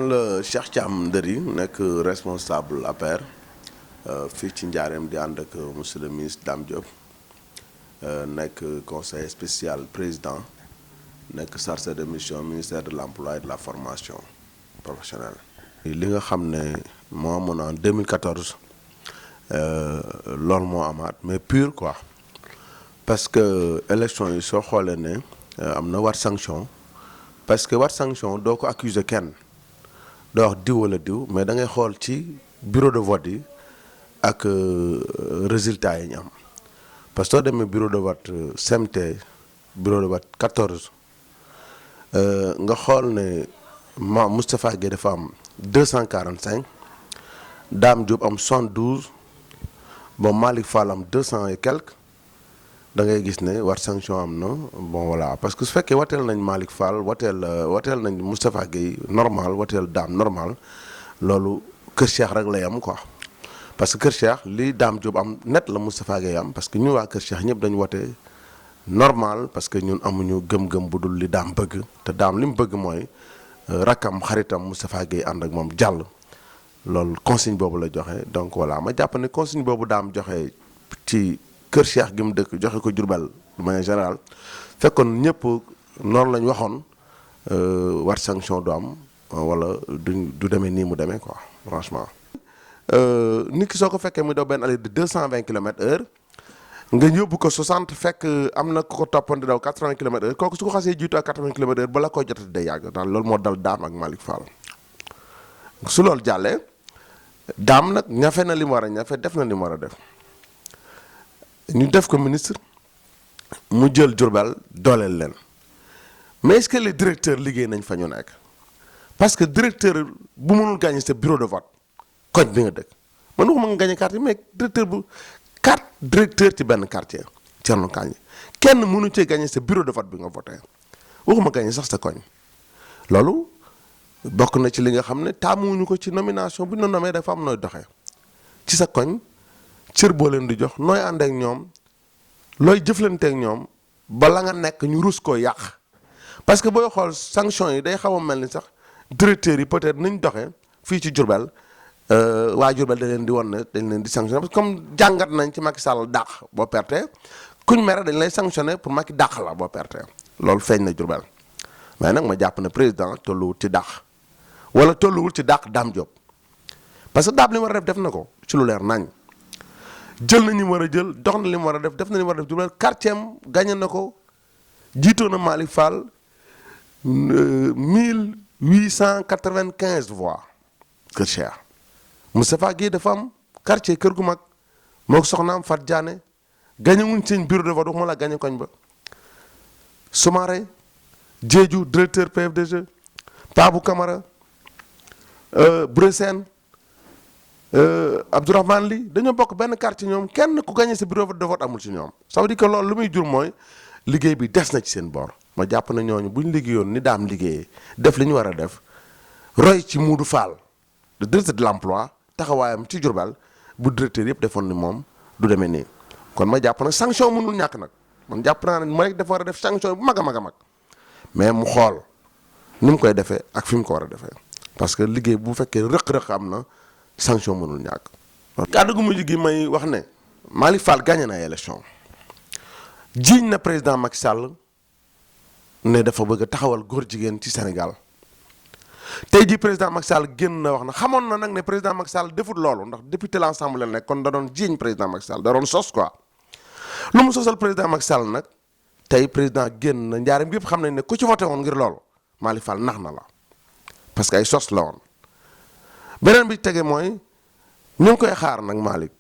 le Cheilh Thiam Ndeuri nekk responsable Pr fii ci Njaareem di ànd ak monsieur le ministre Dame Diop nekk conseiller spécial président nekk chargé de mission ministère de l'emploi et de la formation professionnelle. li nga xam ne moo amoon en 2014 loolu moo amaat mais pur quoi parce que élection yi soo xoolee ne am na war sanction parce que war sanction doo ko accuser kenn. doo wax diw wala diw mais da ngay xool ci bureau de vote yi ak résultats yi ñu am parce que soo demee bureau de vote CMT bureau de vote 14 nga xool ne Moustapha Gueye dafa am 245 Dame Diop am 72 bon Malick Fall am 200 et quelques da ngay gis ne war sanction am na bon voilà parce que su fekkee wateel nañ Malick Fall wateel nañ Moustapha Gueye normal wateel Dame normal loolu Kër Cheikh rek lay am quoi parce que Kër Cheikh li Dame Diop am net la Moustapha Gueye am parce que ñu waa Kër Cheikh ñëpp dañu wote normal parce que ñun amuñu gëm-gëm bu dul li Dame bëgg te Dame li mu bëgg mooy rakkam xaritam Moustapha Gueye ànd ak moom jàll loolu consigne boobu la joxe donc voilà ma jàpp ne consigne boobu Dame joxe ci Kër Cheikh gi mu dëkk joxe ko Diourbel de manière générale fekkoon ñëpp noonu lañ waxoon war sanction du am wala du demee nii mu demee quoi franchement. nit ki soo ko fekkee muy daw benn allée de 220 km/h nga yóbbu ko 60 fekk am na ku ko toppoon di daw 80 km/h kooku su ko xasee jiitu ak 80 km/h bala koy jotati day yàgg daal loolu moo dal Dame ak Malick Fall. su loolu jàllee Dame nag ñafe na li mu war a ñafe def na li mu war a def. ñu def ko ministre mu jël Diourbel dooleel leen mais est-ce que les directeurs liggéey nañ fa ñu nekk parce que directeur bu mënul gagner sa bureau de vote koñ bi nga dëkk man waxuma nga gagner quartier mais directeur bu 4 directeurs ci benn quartier Thierno Kandji kenn mënu cee gagner sa bureau de vote bi nga voté waxuma gagner sax sa koñ loolu bokk na ci li nga xam ne taamuwuñu ko ci nomination bu ñu la nommé dafa am nooy doxee ci sa koñ. cër boo leen di jox nooy ànd ak ñoom looy jëflante ak ñoom bala nga nekk ñu rus koo yàq parce que booy xool sanction yi day xaw a mel ni sax directeurs yi peut-être nañ doxee fii ci Diourbel waa Diourbel da leen di won ne dañ leen di sanctionné parce que comme jàngat nañ ci Macky Sall dàq boo perte kuñ mere dañ lay sanctionné pour Macky dàq la boo perte loolu feeñ na Diourbel mais nag ma jàpp ne président tolluwul ci dàq wala tolluwul ci dàq Dame Diop parce que Dame li mu war a def na ko ci lu leer nañ. jël na ñu war a jël dox na li mu war a def na li mu war a def Diourbel quartier am gagné na ko jiitoo na Malick Fall 1895 voix Kër Cheikh Moustapha Gueye dafa am quartier kër gu mag moo soxnaam Fat Diané gagné wuñ seen bureau de vote waxuma la gagné koñ ba Soumaré Diédhiou directeur PFDG Babou Camara Bressène Abdourahmane Ly dañoo bokk benn quartier ñoom kenn ku gagné sa bureau de vote amul ci ñoom ça veut dire que loolu lu muy jur mooy liggéey bi des na ci seen boor ma jàpp na ñooñu bu ñu liggéeyoon ni Dame liggéeyee def li ñu war a def roy ci Modou Fall le directeur de l'emploi taxawaayam ci Diourbel bu directeur yëpp defoon ni moom du demee nii kon ma jàpp na sanction mënul ñàkk nag man jàpp naa ne mooy rek dafa war a def sanction bu mag a mag a mag mais mu xool ni mu koy defee ak fi mu ko war a defee parce que liggéey bu fekkee rëq-rëq am na sanction mënul ñàkk. kàddu gu mujj gi may wax ne Malick Fall gagné na élection jiiñ na président Macky Sall ne dafa bëgg a taxawal góor jigéen ci Sénégal tey jii président Macky Sall génn na wax na xamoon na nag ne président Macky Sall defut loolu ndax député l'Assemblée la nekk kon da doon jiiñ président Macky Sall da doon sos quoi lu mu sosal président Macky Sall nag tey président génn na njaaram yëpp xam nañ ne ku ci voté woon ngir loolu Malick Fall nax na la parce que ay sos la woon. beneen bi tege mooy ñu ngi koy xaar nag Malick